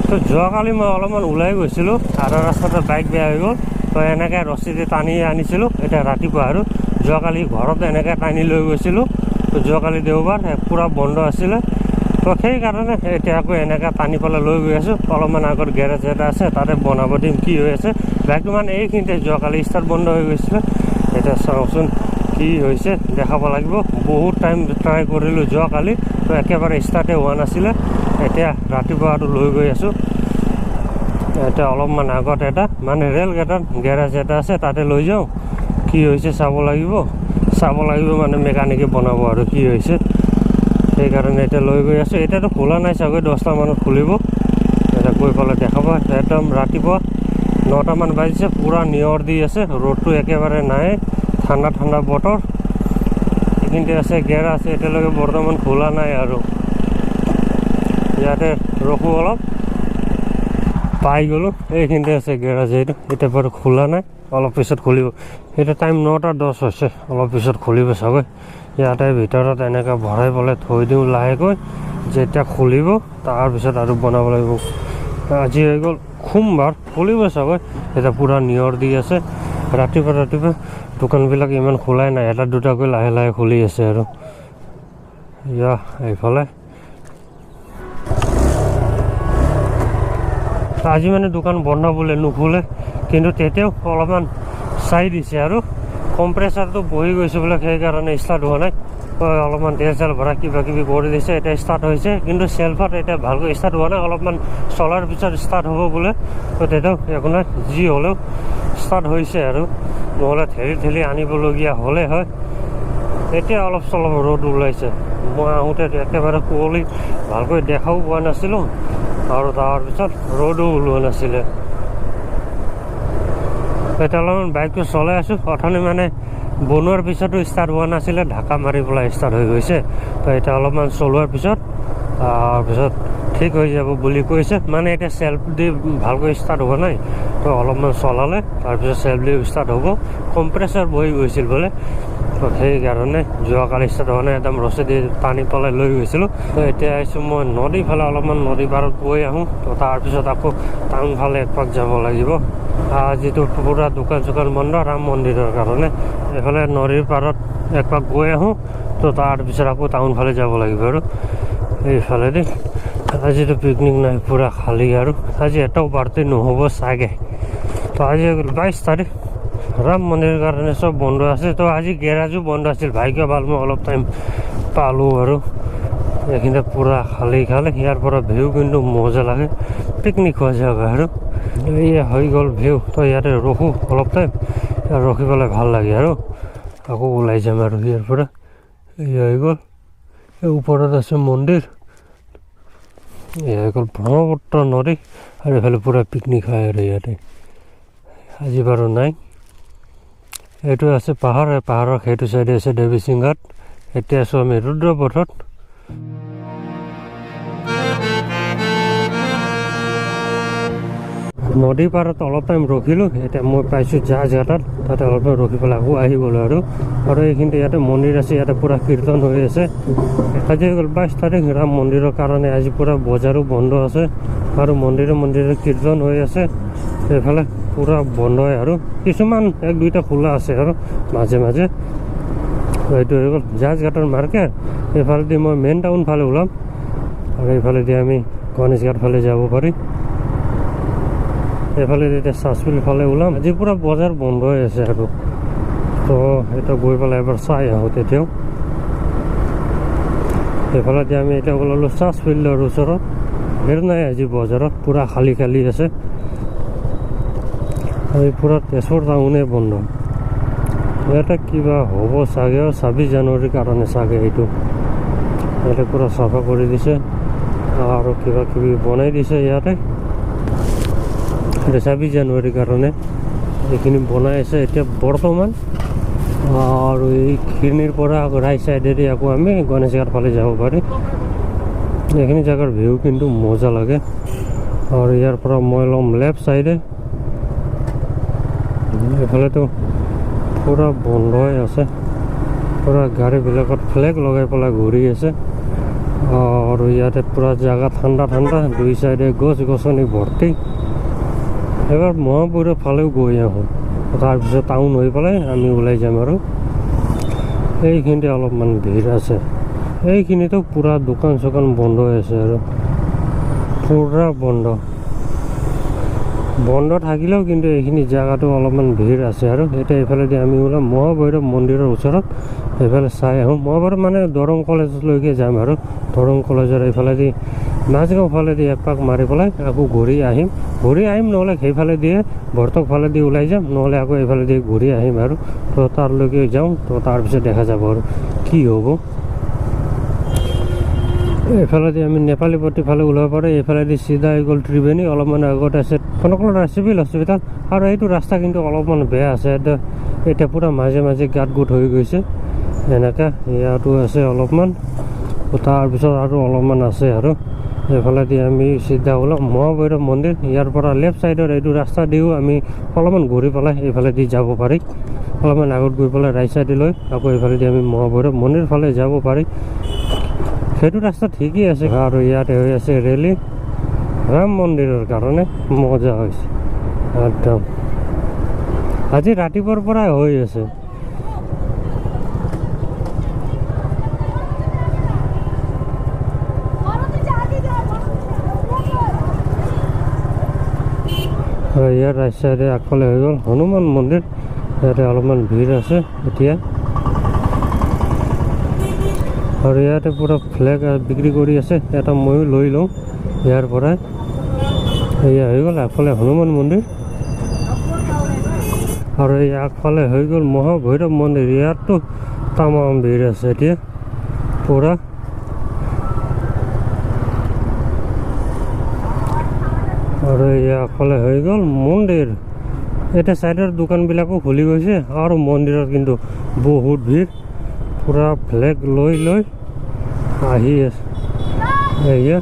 তো যোৱাকালি মই অলপমান ওলাই গৈছিলোঁ, আধা ৰাস্তাতে বাইক বেয়া হৈ গ'ল। তো এনেকৈ ৰছী দি টানি আনিছিলোঁ। এতিয়া ৰাতিপুৱা আৰু যোৱাকালি ঘৰত এনেকৈ টানি লৈ গৈছিলোঁ। তো যোৱাকালি দেওবাৰ পূৰা বন্ধ আছিলে, তো সেইকাৰণে এতিয়া আকৌ এনেকৈ টানি পেলাই লৈ গৈ আছোঁ। অলপমান আগত গেৰেজ এটা আছে, তাতে বনাব দিম কি হৈ আছে। বাইকটো মানে এইখিনিতে যোৱাকালি ষ্টাৰ্ট বন্ধ হৈ গৈছিলে। এতিয়া চাওঁচোন কি হৈছে, দেখাব লাগিব। বহুত টাইম ট্ৰাই কৰিলোঁ যোৱাকালি, তো একেবাৰে ষ্টাৰ্টে হোৱা নাছিলে। এতিয়া ৰাতিপুৱা আৰু লৈ গৈ আছোঁ। এতিয়া অলপমান আগত এটা মানে ৰেল গেটত গেৰেজ এটা আছে, তাতে লৈ যাওঁ। কি হৈছে চাব লাগিব, চাব লাগিব মানে মেকানিকে বনাব আৰু কি হৈছে। সেইকাৰণে এতিয়া লৈ গৈ আছোঁ। এতিয়াতো খোলা নাই চাগৈ, 10টামানত খুলিব। এতিয়া গৈ পেলাই দেখাব। একদম ৰাতিপুৱা 9টামান বাজিছে, পূৰা নিয়ৰ দি আছে, ৰ'দটো একেবাৰে নাই, ঠাণ্ডা ঠাণ্ডা বতৰ। এইখিনিতে আছে গেৰাজ, এতিয়ালৈকে বৰ্তমান খোলা নাই আৰু। ইয়াতে ৰখোঁ অলপ। পাই গ'লোঁ, এইখিনিতে আছে গেৰাজ। এইটো এতিয়া বাৰু খোলা নাই, অলপ পিছত খুলিব। এতিয়া টাইম 9:10 হৈছে, অলপ পিছত খুলিব চাগৈ। ইয়াতে ভিতৰত এনেকৈ ভৰাই পেলাই থৈ দিওঁ লাহেকৈ, যেতিয়া খুলিব তাৰপিছত আৰু বনাব লাগিব। আজি হৈ গ'ল সোমবাৰ, খুলিব চাগৈ। এতিয়া পূৰা নিয়ৰ দি আছে। ৰাতিপুৱা ৰাতিপুৱা দোকানবিলাক ইমান খোলাই নাই, এটা দুটাকৈ লাহে লাহে খুলি আছে আৰু। ইয়া এইফালে আজি মানে দোকান বন্ধ বোলে, নুখোলে, কিন্তু তেতিয়াও অলপমান চাই দিছে আৰু। কম্প্ৰেচাৰটো বহি গৈছে বোলে, সেইকাৰণে ষ্টাৰ্ট হোৱা নাই। অলপমান তেল চেল ভৰাই কিবা কিবি কৰি দিছে, এতিয়া ষ্টাৰ্ট হৈছে। কিন্তু চেল্ফত এতিয়া ভালকৈ ষ্টাৰ্ট হোৱা নাই, অলপমান চলাৰ পিছত ষ্টাৰ্ট হ'ব বোলে। তো তেতিয়াও একো নাই, যি হ'লেও ষ্টাৰ্ট হৈছে আৰু, নহ'লে ঠেলি ঠেলি আনিবলগীয়া হ'লে হয়। এতিয়া অলপ চলপ ৰ'দ ওলাইছে। মই আহোঁতে একেবাৰে কুঁৱলী, ভালকৈ দেখাও পোৱা নাছিলোঁ, আৰু তাৰপিছত ৰ'দো ওলোৱা নাছিলে। এতিয়া অলপমান বাইকটো চলাই আছোঁ। অথনি মানে বনোৱাৰ পিছতো ষ্টাৰ্ট হোৱা নাছিলে, ঢাকা মাৰি পেলাই ষ্টাৰ্ট হৈ গৈছে। তো এতিয়া অলপমান চলোৱাৰ পিছত তাৰপিছত ঠিক হৈ যাব বুলি কৈছে। মানে এতিয়া চেল্ফ দি ভালকৈ ষ্টাৰ্ট হোৱা নাই, তো অলপমান চলালে তাৰপিছত চেল্ফ দি ষ্টাৰ্ট হ'ব। কম্প্ৰেচাৰ বহি গৈছিল বোলে, তো সেইকাৰণে যোৱাকালি ষ্টাৰ্ট হোৱা নাই, একদম ৰছী দি টানি পেলাই লৈ গৈছিলোঁ। তো এতিয়া আহিছোঁ মই নদীৰ ফালে, অলপমান নদী পাৰত গৈ আহোঁ। তো তাৰপিছত আকৌ টাউন ফালে একপাক যাব লাগিব। যিটো পূৰা দোকান চোকান বন্ধ ৰাম মন্দিৰৰ কাৰণে, এইফালে নদীৰ পাৰত একপাক গৈ আহোঁ। তো তাৰপিছত আকৌ টাউন ফালে যাব লাগিব আৰু এইফালেদি। আজিতো পিকনিক নাই, পূৰা খালী আৰু। আজি এটাও পাৰ্টি নহ'ব চাগে। তো আজি হৈ গ'ল 22 তাৰিখ, ৰাম মন্দিৰৰ কাৰণে চব বন্ধ আছে। তো আজি গেৰাজো বন্ধ আছিল, ভাগ্য ভাল মই অলপ টাইম পালোঁ আৰু। এইখিনিতে পূৰা খালী খালী, ইয়াৰ পৰা ভিউ কিন্তু মজা লাগে, পিকনিক খোৱা জেগা আৰু। এয়া হৈ গ'ল ভিউ। তো ইয়াতে ৰখোঁ অলপ টাইম, ৰখি পেলাই ভাল লাগে আৰু। আকৌ ওলাই যাম আৰু ইয়াৰ পৰা। এয়া হৈ গ'ল, এই ওপৰত আছে মন্দিৰ। এয়া হৈ গ'ল ব্ৰহ্মপুত্ৰ নদী, আৰু এইফালে পূৰা পিকনিক হয় আৰু ইয়াতে। আজি বাৰু নাই। এইটো আছে পাহাৰ, এই পাহাৰৰ সেইটো চাইডে আছে দেৱী সিংঘাট। এতিয়া আছোঁ আমি ৰুদ্ৰপথত। নদীৰ পাৰত অলপ টাইম ৰখিলোঁ। এতিয়া মই পাইছোঁ জাহাজঘাটত, তাতে অলপ টাইম ৰখি পেলাই আকৌ আহি গ'লোঁ আৰু। আৰু এইখিনিতে ইয়াতে মন্দিৰ আছে, ইয়াতে পূৰা কীৰ্তন হৈ আছে। আজি হৈ গ'ল 22 তাৰিখ, ৰাম মন্দিৰৰ কাৰণে আজি পূৰা বজাৰো বন্ধ আছে আৰু মন্দিৰে মন্দিৰে কীৰ্তন হৈ আছে। এইফালে পূৰা বন্ধই আৰু, কিছুমান এক দুইটা খোলা আছে আৰু মাজে মাজে। এইটো হৈ গ'ল জাহাজঘাটৰ মাৰ্কেট। এইফালেদি মই মেইন টাউন ফালে ওলাম, আৰু এইফালেদি আমি গণেশঘাট ফালে যাব পাৰি। এইফালে এতিয়া চাচবিল ফালে ওলাম। আজি পূৰা বজাৰ বন্ধ হৈ আছে আৰু। তো এতিয়া গৈ পেলাই এবাৰ চাই আহোঁ তেতিয়াও। এইফালেদি আমি এতিয়া ওলালোঁ চাচ ফিল্ডৰ ওচৰত। ভিৰ নাই আজি বজাৰত, পূৰা খালী খালী আছে। আৰু পূৰা তেজপুৰ টাউনে বন্ধ। ইয়াতে কিবা হ'ব চাগে, 26 জানুৱাৰীৰ কাৰণে চাগে। এইটো ইয়াতে পূৰা চাফা কৰি দিছে আৰু কিবা কিবি বনাই দিছে ইয়াতে। 26 জানুৱাৰীৰ কাৰণে এইখিনি বনাই আছে এতিয়া বৰ্তমান। আৰু এইখিনিৰ পৰা আকৌ ৰাইট চাইডেদি আকৌ আমি গণেশঘাট ফালে যাব পাৰি। এইখিনি জেগাৰ ভিউ কিন্তু মজা লাগে। আৰু ইয়াৰ পৰা মই ল'ম লেফ্ট চাইডে। এইফালেতো পূৰা বন্ধই আছে, পূৰা গাড়ীবিলাকত ফ্লেগ লগাই পেলাই ঘূৰি আছে। আৰু ইয়াতে পূৰা জেগা ঠাণ্ডা ঠাণ্ডা, দুই চাইডে গছ গছনি ভৰ্তি। এবাৰ মহাভৈৰৱ ফালেও গৈ আহোঁ, তাৰপিছত টাউন হৈ পেলাই আমি ওলাই যাম। আৰু এইখিনিতে অলপমান ভিৰ আছে, এইখিনিতো পূৰা দোকান চোকান বন্ধ হৈ আছে আৰু পূৰা বন্ধ। বন্ধ থাকিলেও কিন্তু এইখিনি জেগাটো অলপমান ভিৰ আছে। আৰু এতিয়া এইফালেদি আমি ওলাম মহাভৈৰৱ মন্দিৰৰ ওচৰত, এইফালে চাই আহোঁ। মহাভৈৰৱ মানে দৰং কলেজলৈকে যাম আৰু দৰং কলেজৰ এইফালেদি মাজগাঁও ফালেদি একপাক মাৰি পেলাই আকৌ ঘূৰি আহিম। ঘূৰি আহিম নহ'লে সেইফালেদিয়ে বৰতক ফালেদি ওলাই যাম, নহ'লে আকৌ এইফালেদি ঘূৰি আহিম আৰু। তো তাৰলৈকে যাওঁ, তো তাৰপিছত দেখা যাব আৰু কি হ'ব। এইফালেদি আমি নেপালী পট্টি ফালে ওলাব পাৰোঁ। এইফালেদি চিধা হৈ গ'ল ত্ৰিবেণী, অলপমান আগত আছে কনকলতা চিভিল হস্পিটেল। আৰু এইটো ৰাস্তা কিন্তু অলপমান বেয়া আছে, এতিয়া পূৰা মাজে মাজে গাঁত গোট হৈ গৈছে এনেকৈ। ইয়াতো আছে অলপমান, তাৰপিছত আৰু অলপমান আছে। আৰু এইফালেদি আমি চিধা ওলাম মহাভৈৰৱ মন্দিৰ। ইয়াৰ পৰা লেফ্ট ছাইডৰ এইটো ৰাস্তা দিও আমি অলপমান ঘূৰি পেলাই এইফালেদি যাব পাৰি। অলপমান আগত গৈ পেলাই ৰাইট ছাইডে লৈ আকৌ এইফালেদি আমি মহাভৈৰৱ মন্দিৰ ফালে যাব পাৰি। সেইটো ৰাস্তা ঠিকেই আছে। আৰু ইয়াতে হৈ আছে ৰেলী ৰাম মন্দিৰৰ কাৰণে, মজা হৈছে একদম। আজি ৰাতিপুৱাৰ পৰাই হৈ আছে। আৰু ইয়াৰ ৰাইট চাইডে আগফালে হৈ গ'ল হনুমান মন্দিৰ। ইয়াতে অলপমান ভিৰ আছে এতিয়া। আৰু ইয়াতে পূৰা ফ্লেগ বিক্ৰী কৰি আছে, এটা ময়ো লৈ লওঁ ইয়াৰ পৰাই। এয়া হৈ গ'ল আগফালে হনুমান মন্দিৰ। আৰু এই আগফালে হৈ গ'ল মহাভৈৰৱ মন্দিৰ। ইয়াততো তামাম ভিৰ আছে এতিয়া পূৰা। আৰু এই আগফালে হৈ গ'ল মন্দিৰ। এতিয়া ছাইডৰ দোকানবিলাকো খুলি গৈছে। আৰু মন্দিৰত কিন্তু বহুত ভিৰ, পূৰা ফ্লেগ লৈ লৈ আহি আছে। এয়া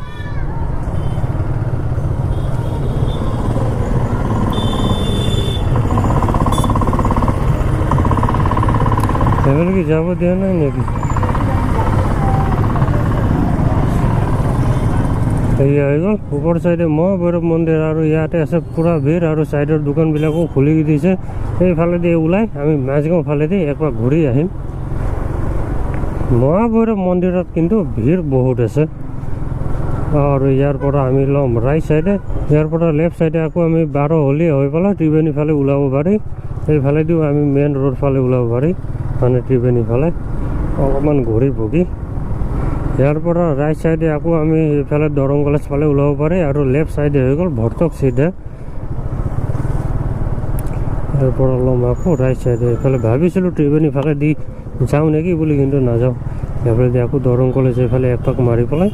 সেইফালে কি যাব দিয়া নাই নেকি? এয়া হৈ গ'ল ওপৰ চাইডে মহাভৈৰৱ মন্দিৰ। আৰু ইয়াতে আছে পূৰা ভিৰ। আৰু ছাইডৰ দোকানবিলাকো খুলি দিছে। সেইফালেদি ওলাই আমি মাজগাঁও ফালেদি একবাৰ ঘূৰি আহিম। মহাভৈৰৱ মন্দিৰত কিন্তু ভিৰ বহুত আছে। আৰু ইয়াৰ পৰা আমি ল'ম ৰাইট চাইডে, ইয়াৰ পৰা লেফ্ট চাইডে আকৌ আমি বাৰহলীয়া হৈ পেলাই ত্ৰিবেণী ফালে ওলাব পাৰি। সেইফালেদিও আমি মেইন ৰোড ফালে ওলাব পাৰি, মানে ত্ৰিবেণী ফালে অলপমান ঘূৰি পকি। ইয়াৰ পৰা ৰাইট চাইডে আকৌ আমি এইফালে দৰং কলেজ ফালে ওলাব পাৰি। আৰু লেফ্ট চাইডে হৈ গ'ল ভৰ্তক চিধা। ইয়াৰ পৰা ল'ম আকৌ ৰাইট চাইডে। এইফালে ভাবিছিলোঁ ত্ৰিবেণী ফালে দি যাওঁ নেকি বুলি, কিন্তু নাযাওঁ। এইফালেদি আকৌ দৰং কলেজ এইফালে একপাক মাৰি পেলাই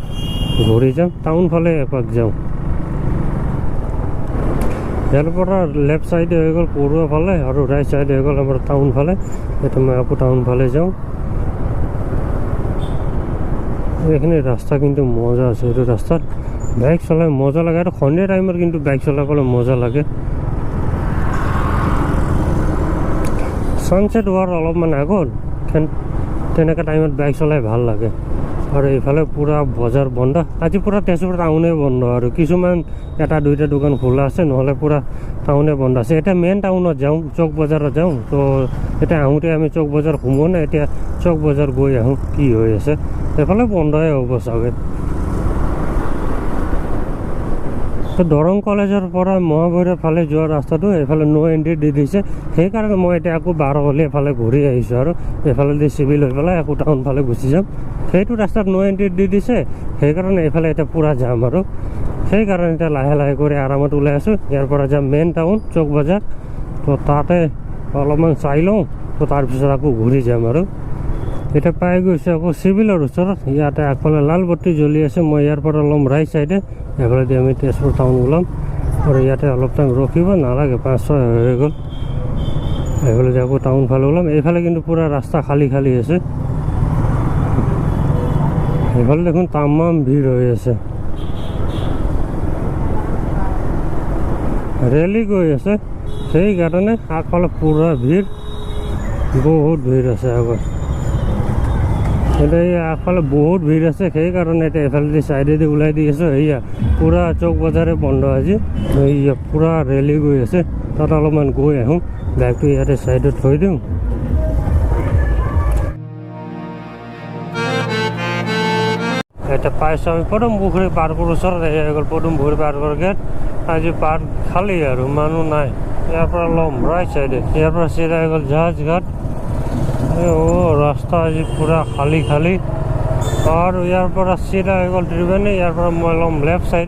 ঘূৰি যাম, টাউন ফালে এপাক যাওঁ। ইয়াৰ পৰা লেফ্ট চাইডে হৈ গ'ল পৰুৱা ফালে আৰু ৰাইট চাইডে হৈ গ'ল আমাৰ টাউন ফালে। এতিয়া মই আকৌ টাউন ফালে যাওঁ। এইখিনি ৰাস্তা কিন্তু মজা আছে। এইটো ৰাস্তাত বাইক চলাই মজা লাগে। আৰু সন্ধিয়া টাইমত কিন্তু বাইক চলাবলৈ মজা লাগে। ছানছেট হোৱাৰ অলপমান আগত তেনেকুৱা টাইমত বাইক চলাই ভাল লাগে। আৰু এইফালে পূৰা বজাৰ বন্ধ আজি, পূৰা তেজপুৰ টাউনে বন্ধ। আৰু কিছুমান এটা দুইটা দোকান খোলা আছে, নহ'লে পূৰা টাউনে বন্ধ আছে। এতিয়া মেইন টাউনত যাওঁ, চক বজাৰত যাওঁ। তো এতিয়া আহোঁতে আমি চক বজাৰ সোমোৱা নাই, এতিয়া চক বজাৰ গৈ আহোঁ কি হৈ আছে। এইফালে বন্ধই হ'ব চাগে। তো দৰং কলেজৰ পৰা মহাভৈৰৱ ফালে যোৱা ৰাস্তাটো এইফালে ন' এণ্ট্ৰি দি দিছে, সেইকাৰণে মই এতিয়া আকৌ বাৰহলীয়া ফালে ঘূৰি আহিছোঁ। আৰু এইফালেদি চিভিল হৈ পেলাই আকৌ টাউন ফালে গুচি যাম। সেইটো ৰাস্তাত ন' এণ্ট্ৰি দি দিছে, সেইকাৰণে এইফালে এতিয়া পূৰা যাম। আৰু সেইকাৰণে এতিয়া লাহে লাহে কৰি আৰামত ওলাই আছোঁ। ইয়াৰ পৰা যাম মেইন টাউন চক বজাৰ, তো তাতে অলপমান চাই লওঁ, তো তাৰপিছত আকৌ ঘূৰি যাম। আৰু এতিয়া পাই গৈছোঁ আকৌ চিভিলৰ ওচৰত। ইয়াতে আগফালে লাল বত্তি জ্বলি আছে। মই ইয়াৰ পৰা ল'ম ৰাইট চাইডে, এইফালেদি আমি তেজপুৰ টাউন ওলাম। আৰু ইয়াতে অলপ টাইম ৰখিব নালাগে, 5-6 হৈ গ'ল। এইফালেদি আকৌ টাউন ফালে ওলাম। এইফালে কিন্তু পূৰা ৰাস্তা খালী খালী আছে। এইফালে দেখোন তামাম ভিৰ হৈ আছে, ৰেলী গৈ আছে, সেইকাৰণে আগফালে পূৰা ভিৰ, বহুত ভিৰ আছে আগত। এতিয়া এই আগফালে বহুত ভিৰ আছে, সেইকাৰণে এতিয়া এইফালেদি চাইডেদি ওলাই দি আছোঁ। সেয়া পূৰা চৌক বজাৰে বন্ধ আজি। এইয়া পূৰা ৰেলী গৈ আছে, তাত অলপমান গৈ আহোঁ। বাইকটো ইয়াতে চাইডত থৈ দিওঁ। এতিয়া পাইছোঁ আমি পদুম পুখুৰী পাৰ্কৰ ওচৰত। এয়া হৈ গ'ল পদুম পুখুৰী পাৰ্কৰ গেট। আজি পাৰ্ক খালী আৰু মানুহ নাই। ইয়াৰ পৰা ল'ম ৰাইট চাইডে। ইয়াৰ পৰা চিধা হৈ গ'ল জাহাজ ঘাট। অ' ৰাস্তা আজি পূৰা খালী খালী। আৰু ইয়াৰ পৰা চিধা হৈ গ'ল ত্ৰিবেণী। ইয়াৰ পৰা মই ল'ম লেফ্ট চাইড।